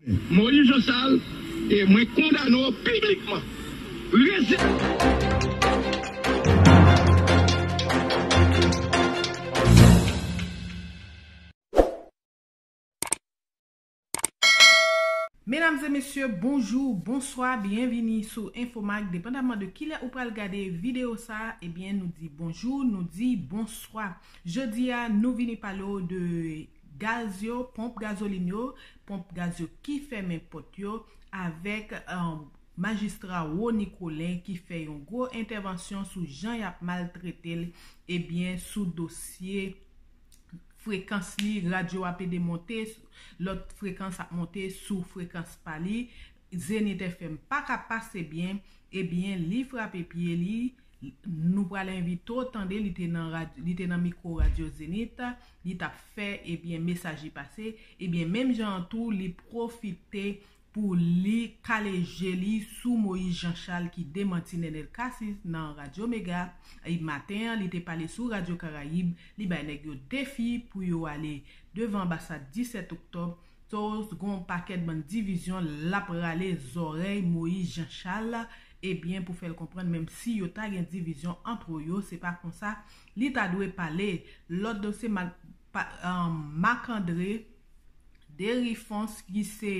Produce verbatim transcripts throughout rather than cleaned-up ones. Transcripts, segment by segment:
Moïse Jean Charles, e mwen kondane w piblikman. Reze- Medam e mesye, bonjou, bonswa, byenvini sou Infomag. Depandaman de kilè ou pral gade videyo sa, ebyen, nou di bonjou, nou di bonswa. Jodi a, nou vini pale w de gaz yo, ponp gazolin yo, ponp gaz yo ki fèmen pòt yo, avèk, um, majistra Rony Colin ki fè yon gwo entèvansyon sou jan y ap maltrete l, ebyen, sou dosye frekans li, radyo ap ede monte, lòt frekans ap monte sou frekans pa li, Zenith F M pa ka pase byen, ebyen, li frape pye li, nou pral envite w tande, li te nan rad-, li te nan mikwo radyo Zenith, li t ap fè, ebyen, mesaj li pase, ebyen, menm jan an tou, li pwofite pou li kale je li sou Moïse Jean Charles ki demanti Nenel Cassy nan Radyo Mega. E maten an, li te pale sou Radyo Karayib, li bay nèg yo defi pou yo ale devan anbasad disèt oktòb. So, gon pakèt bann divizyon, l ap rale zòrèy Moïse Jean Charles, ebyen, pou fè l konprann, menm si yo ta gen divizyon ant yo, se pa konsa li ta dwe pale. Lòt dosye, ma-, pa, um, Marc André Derifons, ki se,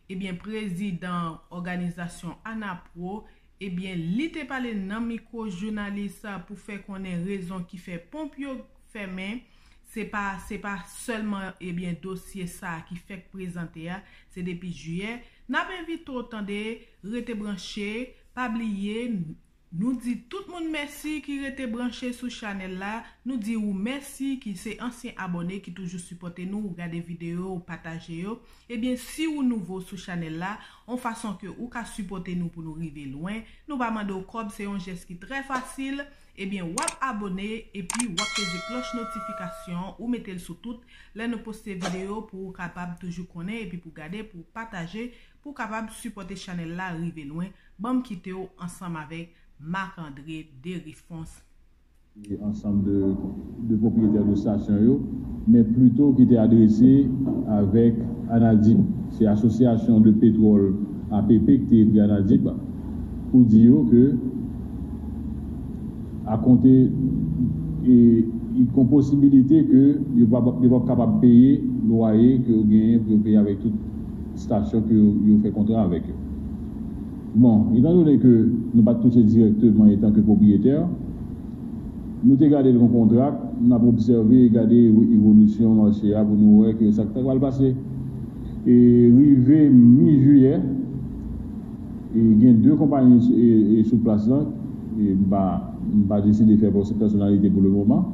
ebyen, prezidan òganizasyon ANAPRO, ebyen, li te pale nan mikwo jounalis pou fè konnen rezon ki fè ponp yo fèmen. Se pa, se pa sèlman, ebyen, dosye sa a ki fèk prezante a, se depi jiyè. N ap envite w tande, rete branche, pa bliye, nou di tout moun mèsi ki rete branche sou chanèl la. Nou di ou mèsi ki se ansyen abòne ki toujou sipòte nou, ou gade videyo, ou pataje yo. Ebyen, si ou nouvo sou chanèl la, yon fason ke ou ka sipòte nou pou nou rive lwen, nou pa mande w kòb, se yon jès ki trè fasil. Ebyen, w ap abòne epi w ap peze klòch notifikasyon an, ou mete l sou tout. Lè nou poste videyo, pou ou kapab toujou konnen epi pou gade, pou pataje, pou w kapab sipòte chanèl la rive lwen. Ban m kite w ansanm avèk Marc André Derifons. Ansanm de, de pwopriyetè de stasyon yo, men plito ki te adrese avèk ANADIP. Se Asosyasyon de Petwòl, A P P, ki te ekri ANADIP pou di yo ke, akonte, e, gon posibilite ke yo p ap, yo p ap kapab peye lwaye ke yo genyen pou yo peye avèk tout stasyon ke yo, yo fè kontra avèk yo. Bon, etandone ke nou pa t touche dirèkteman etanke pwopriyetè, nou te gade l kon kontra, n ap obsève e gade evo-, evolisyon mache a pou nou wè ke sa k ta pral pase. E rive mi jiyè, e gen de konpayi, e, e sou plas lan, e m pa, m pa deside fè pèsonalite pou le moman,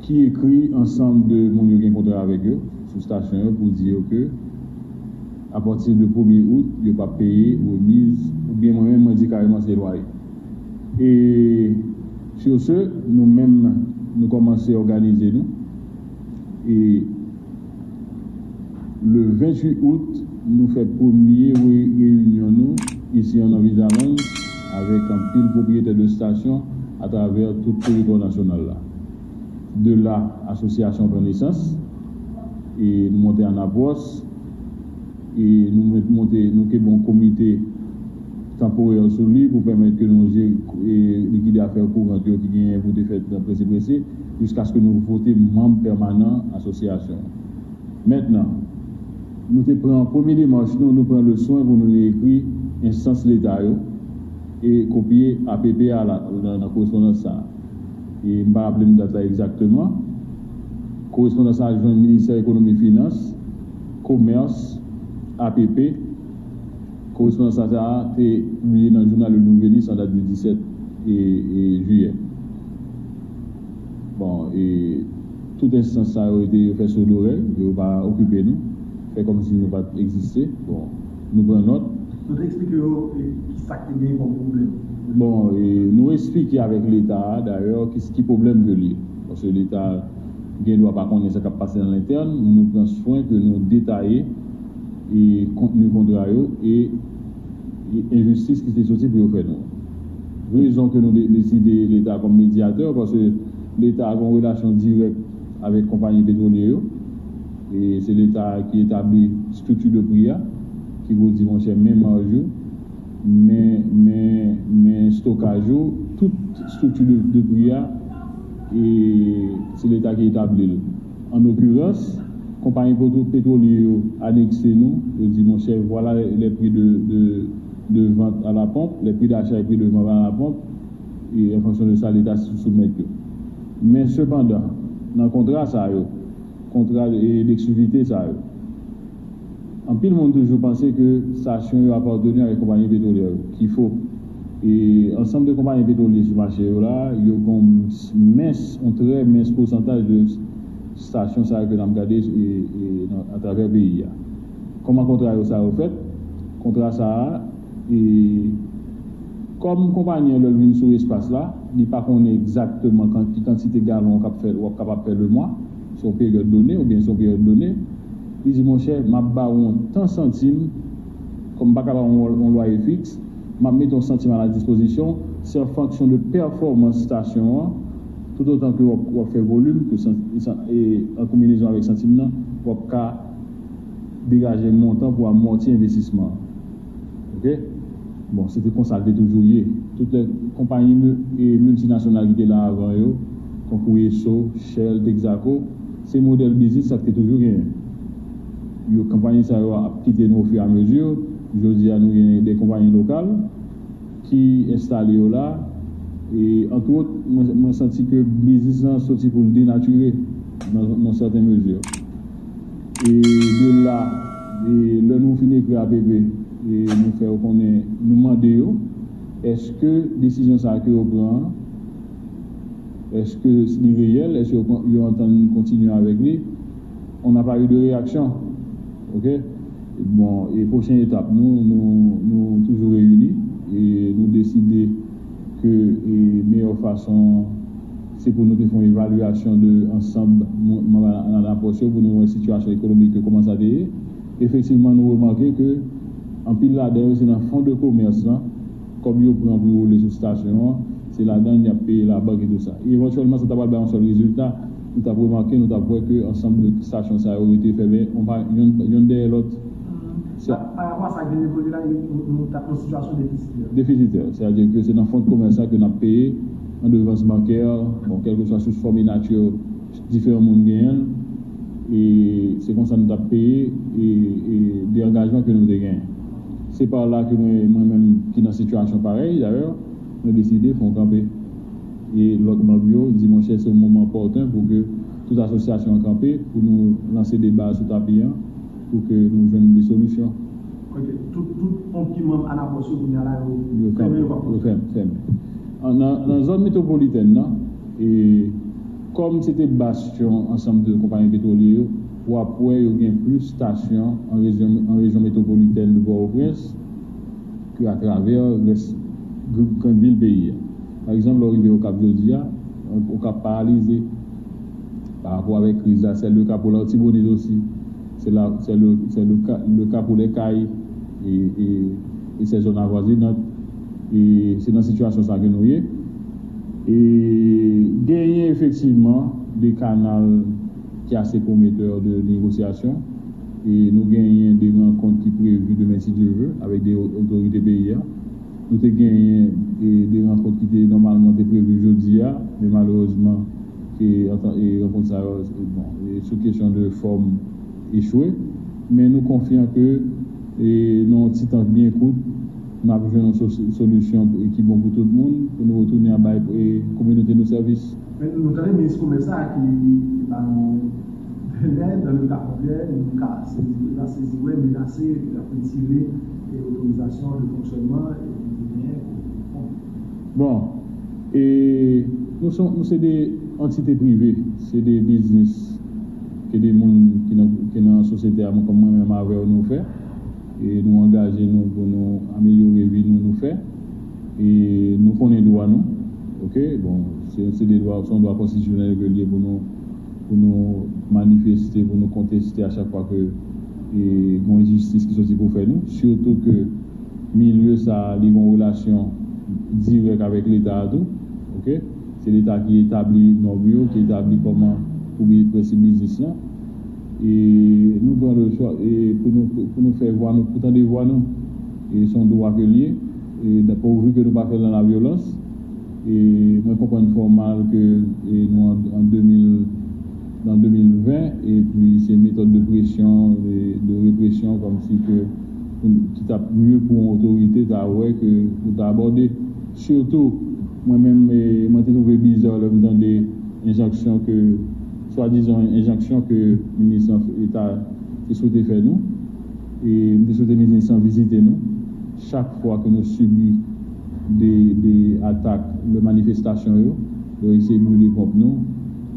ki ekri ansanm de moun yo gen kontra avèk yo sou stasyon yo pou di yo ke apati de premye out, yo p ap peye remiz, oubyen mwen menm, mwen di kareman se lwaye. E sur ce, nou menm, nou kòmanse òganize nou. E le venntuit out, nou fè premye re-, reyinyon nou isi an nan Vizaland avèk anpil pwopriyetè de stasyon atravè tout teritwa nasyonal la. De la, asosyasyon pran nesans, e nou monte ANAPROS, e nou met-, monte, nou kenbe yon komite tanporè sou li pou pèmèt ke nou je-, e, likide afè kouran yo ki genyen pou te fèt nan prese prese, jiskaske nou vote manm pèmanan asosyasyon an. Mentnan, nou te pran premye demach nou, nou pran le swen pou nou ekri enstans Leta yo e kopye A P P a la, nan, nan korespondans sa a. E m pa raple m dat la egzakteman. Korespondans la jwenn Ministè Ekonomi, Finans, Komès, A P P. Korespondans sa, sa a te pibliye nan jounal Le Nouvelliste an dat de disèt e, e jiyè. Bon, e tout enstans sa yo rete, yo fè soudorèy, yo pa okipe nou, fè kòmsi nou pa t egziste. Bon, nou pran nòt. Nou te eksplike yo, e, ki sa k te genyen kòm pwoblèm. Bon, e, nou eksplike avèk Leta a, dayè, ki, ki pwoblèm ke l ye. Paske Leta gen dwa pa konnen sa k ap pase nan lentèn, men nou pran swen ke nou detaye e kontni kontra yo e, e enjistis ki te soti pou yo fè nou. Rezon ke nou de-, deside Leta kòm medyatè, paske Leta gen yon relasyon dirèk avèk konpayi petwolye yo. E se Leta ki etabli estrikti de pri a, ki pou di, monchè, men maj ou, men, men, men estokaj ou, tout estrikti de, de pri a, e se Leta ki etabli l. An okirans, konpayi petwo-, petwolye yo anekse nou, yo di, monchè, vwala les prix de, de, de vente à la pompe, les prix d'achat et prix de vente à la pompe, e an fonksyon de sa, Leta sou-, soumèt yo. Men sepandan, nan kontra sa yo, kontra e, d'eksklizivite sa yo. Anpil moun toujou panse ke estasyon yo apateni avèk konpayi petwolyè yo, ki fo. E ansanm de konpayi petwolyè sou mache yo la, yo gen yon mens, yon trè mens pousantaj de estasyon sa yo ke n ap gade e, e, nan, atravè peyi a. Kòman kontra yo sa yo fèt? Kontra sa a, e, kòm konpayi an, lè l vin sou espas la, li pa konnen egzakteman kan-, ki kantite galon w ap fè, w ap kapab fè lemwa, sou yon peryòd done oubyen sou yon peryòd done, li di, monchè, m ap ba w yon tan santim, kòm m pa ka ba w yon, yon lwaye fiks, m ap mete yon santim a la dispozisyon, se an fonksyon de pèfòmans estasyon an, toutotan ke w ap, w ap fè volim, ke san-, san-, e, an konbinezon avèk santim nan, w ap ka degaje montan pou amòti envestisman an. Oke? Bon, se te konsa l te toujou ye. Tout lè konpayi mi-, e miltinasyonal ki te la avan yo, tankou Esso, Shell, Texaco, se modèl biznis sa k te toujou genyen. Yo, konpayi sa yo ap kite nou ofiramezi. Jodi a, nou gen de konpayi lokal ki enstale yo la. E, antwòt, mwen, mwen santi ke biznis lan soti pou l denatire nan, nan sèten mezi. E de la, e lè nou fin ekri A P P, e nou fè yo konnen, nou mande yo, èske desizyon sa a ke yo pran an, èske li reyèl, èske yo, yo antann kontinye avèk li? On n'a pas eu de réaction. Oke? Bon, e pwochen etap nou, nou, nou toujou reyini, e nou deside ke, e meyè fason, se pou nou te fè yon evalyasyon de ansanm moun, manm ANAPOS yo, pou nou wè sitiyasyon ekonomik yo, kòman sa te ye. Efektivman, nou remake ke anpil ladan yo se nan fon de komès lan, kòb yo pran pou yo woule sou estasyon an, se ladan l y ap peye labank e tou sa. E evantyèlman, sa ta pral bay yon sèl rezilta, nou t ap remake, nou t ap wè ke ansanm de estasyon sa yo rete fèmen, yon pa, yonn, yonn dèyè lòt. Sa, pa rapò a sa k vin devlope la, nou, nou t ap nan sitiyasyon defisitè. Defisitè, sètadi ke se nan fon de komès sa ke n ap peye redevans bankè, bon, kèlkeswa sou fòm e nati diferan moun genyen l, e se konsa nou t ap peye, e, e de angajman ke nou te genyen. Se pa la ke mwen, mwen menm ki nan sitiyasyon parèy, dayè, mwen deside fè yon kanpe. E lòt manm yo di, monchè, se yon moman opòten pou ke tout asosyasyon an kanpe, pou nou lanse deba sou tapi an, pou ke nou jwenn de solisyon. Ok, tout, tout pon ki manm ANAPOS yo kounye a la, yo fèmen, yo pa kontinye. Fèmen. Nan, nan zòn metwopolitèn nan, e kòm se te bastyon ansanm de konpayi petwolye yo, w ap wè yo gen plis estasyon an rejyon, an rejyon metwopolitèn de Pòtoprens ke atravè rès gr-, grann vil peyi a. Pa egzanp, lè w rive Okap jodi a, Okap paralize pa rapò avèk kriz la. Se le ka pou Latibonit osi. Se la, se le, se le ka, le ka pou Lèkay e, e, e se zòn avwazinant. E se nan sitiyasyon sa ke nou ye. E genyen efektivman de kanal ki ase pwometè de negosyasyon. E nou genyen de rankont ki previ demen, si Dye vle, avèk de otorite peyi a. Nou te genyen, e, de rankont ki te nòmalman te previ jodi a, men malerezman, e, anta-, e, rankont sa yo, e, bon, e, sou kesyon de fòm, echwe. Men nou konfyan ke, e, nan yon ti tan byen kout, n ap jwenn yon so-, solisyon pou, e, ki bon pou tout moun, pou nou retounen a bay, e, kominote nou sèvis. Men nou tande minis komès la ki, ki ba nou dèlè, dans le cas contraire, nou ka sezi, nou ka sezi, wè, menase, li ap retire, e, otorizasyon de fonksyònman, e, nou te genyen pou, pou, pou. Bon, e nou se, nou se de antite prive, se de biznis ke de moun ki nan, ki nan sosyete a, kòm mwen menm avè w nou fè. E nou angaje nou pou nou amelyore vi nou, nou fè. E nou konnen dwa nou. Oke? Bon, se, se de dwa, se yon dwa konstitisyonèl ke l ye pou nou, pou nou manifeste, pou nou konteste a chak fwa ke, e, gen yon enjistis ki soti pou fè nou. Sitou ke milye sa a, li gen yon relasyon dirèk avèk Leta a tou. Oke? Se Leta ki etabli nòm yo, ki etabli kòman pou bi-, prensip biznis lan. E nou pran le chwa e pou nou, pou nou fè vwa nou, pou tande vwa nou. E se yon dwa ke l ye. E dan, pouvu ke nou pa fè l nan lavyolans. E mwen konprann fòmal ke e nou an, an de mil, nan de mil ven, epi se metòd de presyon, de, de represyon, kòmsi ke pou, ki t ap mye pou yon otorite ta wè ke pou ta abòde. Sitou, mwen menm, e, mwen te twouve biza lè m tande enjanksyon ke, swadizan enjanksyon ke minis lan eta te swete fè nou. E m te swete minis lan vizite nou. Chak fwa ke nou sibi de, de atak, lè manifestasyon yo, lè yo eseye brile ponp nou,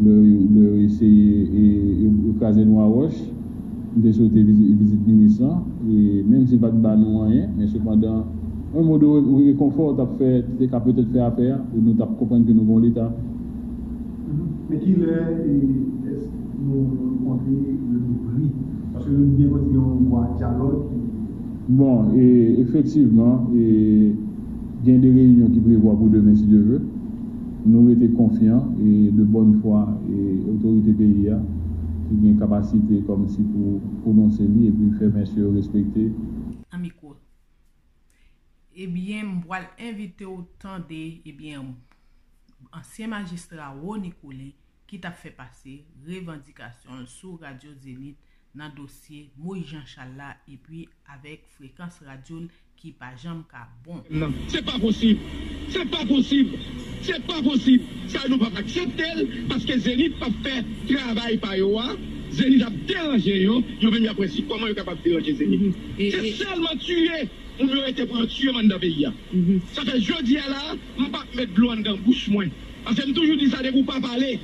lè, lè yo eseye e, e, e kraze nou a wòch, m te swete vizit, vizit minis lan, e menm si l pa t ba nou anyen, men sepandan, yon mo de re- rekonfò t ap fè, te ka petèt fè afè a, e nou t ap konprann ke nou gen yon Leta. Mhm. Men kilè e, èske nou konte louvri? Paske nou byen kontinye yon vwa dyalòg ki Bon, e, efektivman, e, gen de reyinyon ki prevwa pou demen, si Dye ve. Nou rete konfyan e de bòn fwa e otorite peyi a ki gen kapasite kòmsi pou pwononse li epi fè mesye yo respekte. An mikwo. Ebyen, m pral envite w tande, ebyen, ansyen majistra Rony Colin ki t ap fè pase revandikasyon l sou Radyo Zenith nan dosye Moïse Jean Charles la epi avèk frekans radyo l ki pa janm ka bon. Non, se pa posib. Se pa posib. Se pa posib. Sa nou p ap aksepte l, paske Zenith p ap fè travay pa yo a. Zenith ap deranje yo. Yo menm y ap wè si kòman yo kapab deranje Zenith. Se sèlman tiye pou yo rete pou yo tiye m anndan peyi a. Sa fè jodi a la, m p ap met dlo anndan bouch mwen. Paske m toujou di sa, depi w pa pale,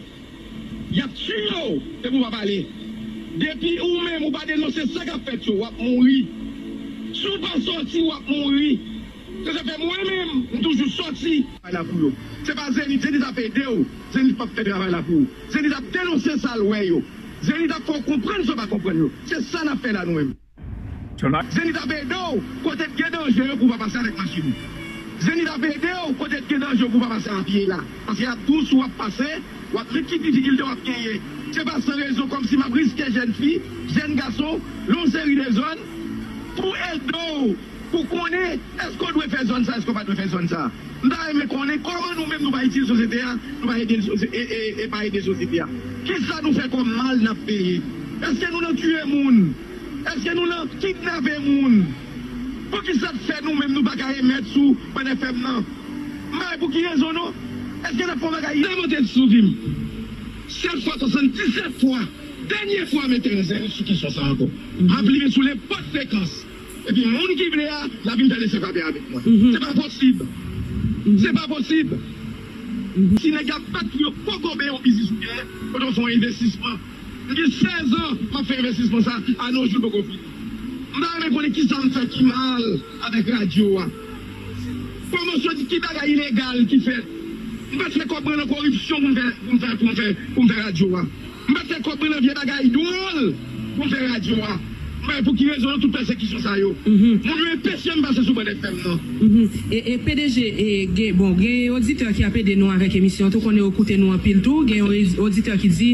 y ap tiye w depi w pa pale. Depi ou menm ou pa denonse sa k ap fèt yo, w ap mouri. Si w pa sòti, w ap mouri. Se sa fè mwen menm, m toujou sòti. Travay la pou yo. Se pa Zenith, Zenith ap ede w. Zenith p ap fè travay la pou ou. Zenith ap denonse sa l wè yo. Zenith ap fè w konprann sa w pa konprann yo. Se sa n ap fè la nou menm. Zenith ap ede w kote t gen danje yo pou w pa pase avèk machin ou. Zenith ap ede w kote t gen danje yo pou w pa pase a pye la. Paske y ap di w si w ap pase, w ap met ki difikilte w ap genyen. Se pa san rezon kòmsi m ap riske jèn fi, jèn gason, nan yon seri de zòn pou ede w, pou konnen èske w dwe fè zòn sa, èske w pa dwe fè zòn sa. M ta renmen konnen kòman nou menm nou pa itil sosyete a, nou pa ede e, e, e pa ede sosyete a. Kisa nou fè kòm mal n ap peye? Èske nou nan tiye moun? Èske nou nan kidnape moun? Poukisa t fè nou menm nou pa ka emèt sou Bòn F M nan? M pa wè pou ki rezon non. Èske n ap fè yon bagay? Nan monte sou vi m. Sèt fwa, swasanndisèt fwa. Dènye fwa m entèrense sou kesyon sa ankò. M ap limen sou nenpòt frekans. Epi moun ki vle a, l ap vin fè lesevwa avèk mwen. Se pa posib. Se pa posib. Si nèg y ap bat pou yo poko peye yon biznis oubyen kote w fè yon envestisman. M gen sèz an m ap fè envestisman sa, a nos jours l poko fini. M ta renmen konnen kisa m fè ki mal avèk radyo a. Pwomosyon ki bagay ilegal ki fèt. M pa t fè kòb mwen nan koripsyon pou m fè, pou m fè, pou m fè, pou m fè radyo a. M pa t fè kòb mwen nan vye bagay dwòl pou m fè radyo a. M pa wè pou ki rezon nan tout pèsekisyon sa yo. Moun yo enpeche m pase sou Bòn F M nan. E, e P D G, e, gen, bon, gen oditè ki ap ede nou avèk emisyon an tou, konnen yo koute nou anpil tou. Gen yon oditè ki di,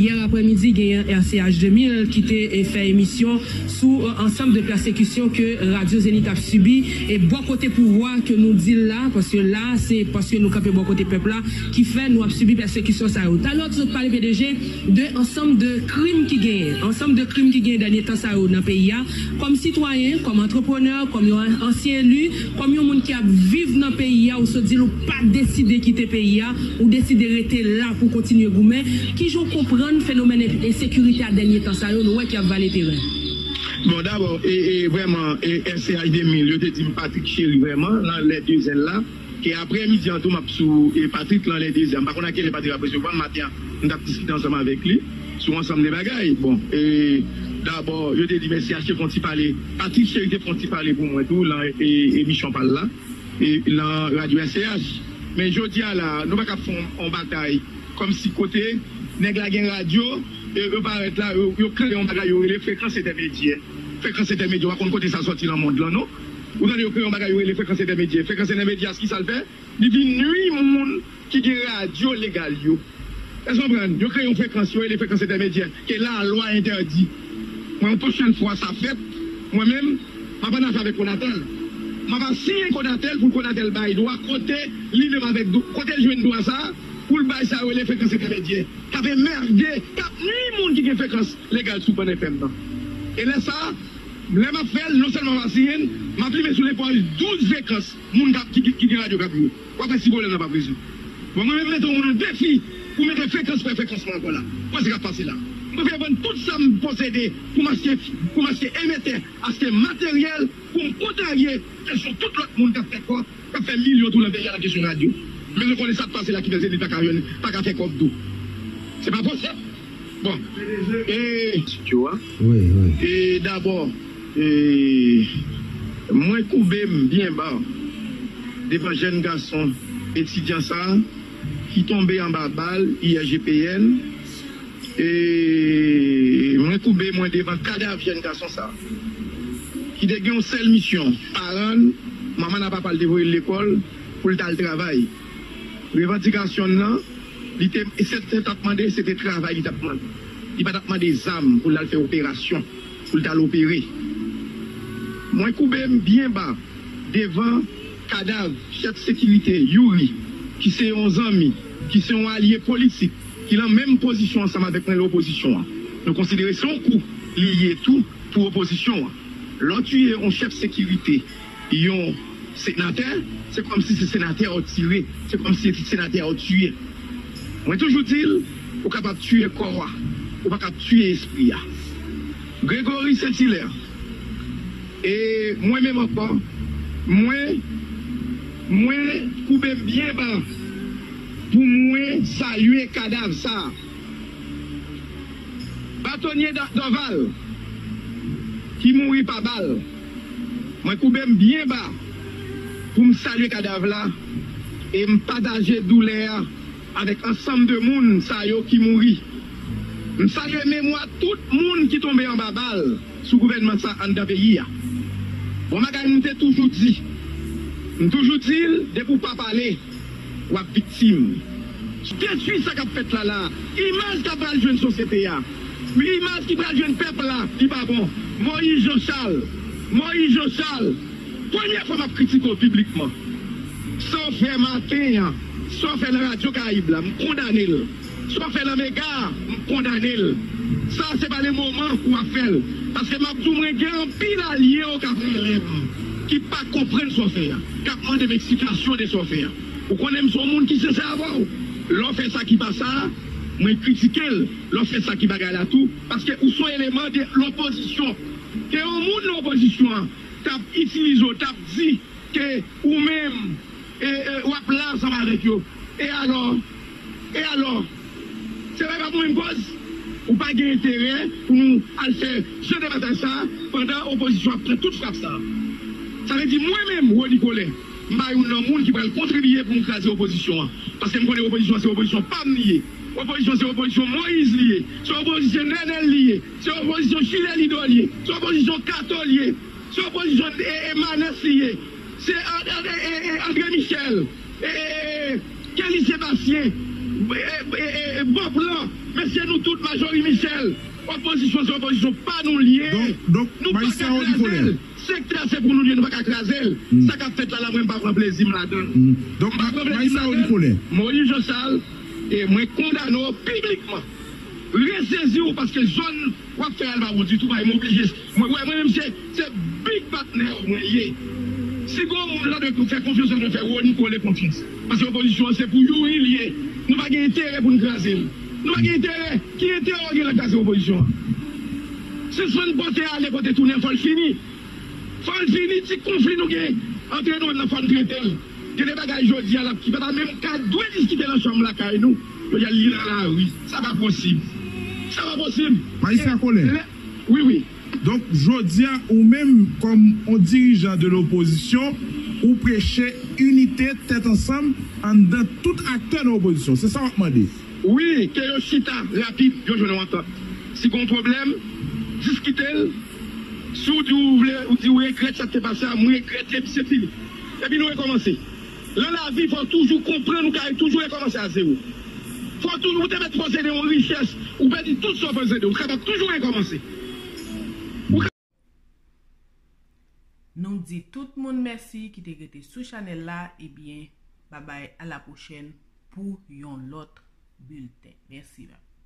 yè aprèmidi, gen R C H de mil ki te e, fè emisyon sou e, ansanm de pèsekisyon ke Radyo Zenith ap sibi e bò kote pouvwa ke nou di l la, paske la, se paske nou kanpe bò kote pèp la ki fè nou ap sibi pèsekisyon sa yo. Talè w te sot pale P D G de ansanm de krim ki genyen, ansanm de krim ki genyen dènye tan sa yo nan peyi a. Kòm sitwayen, kòm antreprenè, kòm yon ansyen eli, kòm yon moun ki ap viv nan peyi a, ou sot di l ou pa deside kite peyi a, ou deside rete la pou w kontinye goumen. Kijan w konprann fenomèn en- ensekirite a dènye tan sa yo, nou wè ki ap vale teren? Bon, dabò, e, e, vrèman, e, R C H de mil, yo te di m Patrick Chéry vrèman, nan lè de zèl la. E aprèmidi an tou, m ap sou e, Patrick lan lè de zèl. M pa konn a kilè Patrick ap resevwa m, maten an, m t ap diskite ansanm avèk li sou ansanm de bagay. Bon, e, dabò, yo te di M S C H te fè yon ti pale, Patrick Chéry te fè yon ti pale pou mwen tou, lan e, emisyon pa l la, e, lan radyo S C H. Men jodi a la, nou pa ka ap fè yon, yon batay kòmsi kote nèg la gen radyo, e, yo parèt la, yo, yo kreye yon bagay yo rele frekans entèmedyè. Frekans entèmedyè, w pa konn kote sa sòti lan mond lan, non? Ou tande yo kreye yon bagay yo rele frekans entèmedyè. Frekans entèmedyè a, kisa l fè? Li vin nwi moun ki gen radyo legal yo. Èske w konprann? Yo kreye yon frekans, yo rele frekans entèmedyè, ke lalwa entèdi. Mwen, yon pwochèn fwa sa fèt, mwen menm, m ap annafè avèk Konatel. M ap asiyen Konatel pou Konatel bay dwa kote li menm avèk dwa, kote l jwenn dwa sa a, pou l bay sa yo rele frekans entèmedyè. K ap enmède, k ap nwi moun ki gen frekans legal sou bann F M nan. E lè sa a, lè m ap fè l, non sèlman m ap asiyen l, m ap limen sou lepòl douz frekans moun k ap, ki, ki, ki gen radyo k ap jwe. W ap wè si pwoblèm nan p ap rezoud. Bon, mwen menm mete yon moun an defi pou mete frekans, fè frekans mwen ankò la. Wè sa k ap pase la. Mwen prefere vann tout sa m posede pou m achte, pou m achte emetè, achte materyèl pou m kontrarye kesyon tout lòt moun k ap fè kòb, k ap fè milyon tou nan peyi a nan kesyon radyo. Men nou konnen sa k pase la ki fè Zenith pa ka jwenn, pa ka fè kòb tou. Se pa posib. Bon, e, Wi, wi. E dabò, e, mwen koube m byen ba devan jèn gason etidyan sa a ki tonbe anba bal I R G P N. E mwen koube mwen devan kadav jèn gason sa a ki te gen yon sèl misyon, paran l, manman l a papa l te voye l lekòl pou l t al travay. Revandikasyon l nan, li te, e se te t ap mande, se te travay li t ap mande. Li pa t ap mande zam pou l al fè operasyon, pou l t al opere. Mwen koube m byen ba devan kadav chèf sekirite Youri, ki se yon zanmi, ki se yon alye politik, ki nan menm pozisyon ansanm avèk mwen nan opozisyon an. Nou konsidere se yon kou li ye tou pou opozisyon an. Lè w tiye yon chèf sekirite, yon senatè, se kòmsi se senatè a w tire, se kòmsi se senatè a w tiye. Mwen toujou di l, ou kapab tiye kò a, ou pa kab tiye espri a. Gregory Saint-Hilaire, e mwen menm ankò, mwen, mwen koube m byen ba pou mwen salye kadav sa a. Batonye Da-, Dorval, ki mouri pa bal, mwen koube m byen ba pou m salye kadav la e m pataje doulè a avèk ansanm de moun sa yo ki mouri. M salye memwa tout moun ki tonbe anba bal sou gouvènman sa anndan peyi a. Bon bagay m te toujou di. M toujou di l, depi w pa pale, w ap viktim. Detwi sa k ap fèt la la. Imaj k ap pral jwenn sosyete a. Imaj ki pral jwenn pèp la, li pa bon. Moïse Jean Charles. Moïse Jean Charles. Premye fwa m ap kritike w piblikman. Sa w fè maten an, sa w fè nan Radyo Karayib la, m kondane l. Sa w fè nan Mega, m kondane l. Sa se pa le moman pou w ap fè l. Paske m ap di w, mwen gen anpil alye w k ap rele m, ki pa konprann sa w fè a, k ap mande m eksplikasyon de sa w fè a. Ou konnen m se yon moun ki sensè avè w. Lè w fè sa ki pa sa a, mwen kritike l. Lè w fè sa ki bagay la tou, paske ou se yon eleman de lopozisyon. Ke yon moun nan opozisyon an t ap itilize w, t ap di ke ou menm, e, e, w ap la ansanm avèk yo. E alò? E alò? Se pa pou menm kòz? Ou pa gen enterè pou nou al fè jan de batay sa a pandan opozisyon ap pran tout frap sa a. Sa vle di mwen menm, Rony Colin, m pa youn nan moun ki pral kontribiye pou m kraze opozisyon an. Paske m konnen opozisyon an se opozisyon pa m li ye. Opozisyon se opozisyon Moïse li ye. Se opozisyon Nènèl li ye. Se opozisyon Chilè Lido li ye. Se opozisyon Kato li ye. Se opozisyon e, e, Manès li ye. Se An-, An-, e, e, e, André Michel, e, e, e, Kelly Sébastien, e, e, e, e, Bonplan, mesye nou tout, Majorie Michel. Opozisyon se opozisyon pa nou li ye. Donk, donk, nou pa ka kraze l. Sektè se pou nou li ye, nou pa ka kraze l. Sa k ap fèt la la, mwen m pa pran plezi m ladan l. M pa pran plezi m ladan l. Moïse Jean Charles, e mwen kondane w piblikman. Resezi w paske zòn w ap fè a l pa bon ditou, pa m oblije. Mwen, mwen, mwen menm se, se big partner mwen ye. Si gon moun la dwe fè konfyans, mwen fè Rony Colin konfyans. Paske opozisyon an se pou Youri li ye. Nou pa gen enterè pou n kraze l. Nou pa gen enterè. Ki enterè w gen nan kraze opozisyon an? Sispann pote ale kote tounen, fò l fini. Fò l fini, ti konfli nou gen antre nou menm nan fò n trete l. Gen de bagay jodi a la ki pa ta menm ka dwe diskite nan chanm lakay nou. Jodi a li nan lari. Sa pa posib. Sa pa posib. Majistra Colin. Wi, wi. Donk, jodi a, ou menm, kòm yon dirijan de lopozisyon, ou preche inite, tèt ansanm, anndan tout aktè nan opozisyon. Se sa w ap mande. Wi, ke yo chita rapid, yo jwenn yon antant. Si gon pwoblèm, diskite l. Si w di w vle, ou di w regrèt sa k te pase a, mwen regrèt epi se fini. Epi nou rekòmanse. Nan lavi, fò w toujou konprann ou ka toujou rekòmanse a zewo. Fò tou ou te mèt posede yon richès, ou pèdi tout sa w posede, ou kapab toujou rekòmanse. Nou di tout moun mèsi ki te rete sou chanèl la, ebyen, babay, a la pwochèn pou yon lòt bilten. Mèsi, bye.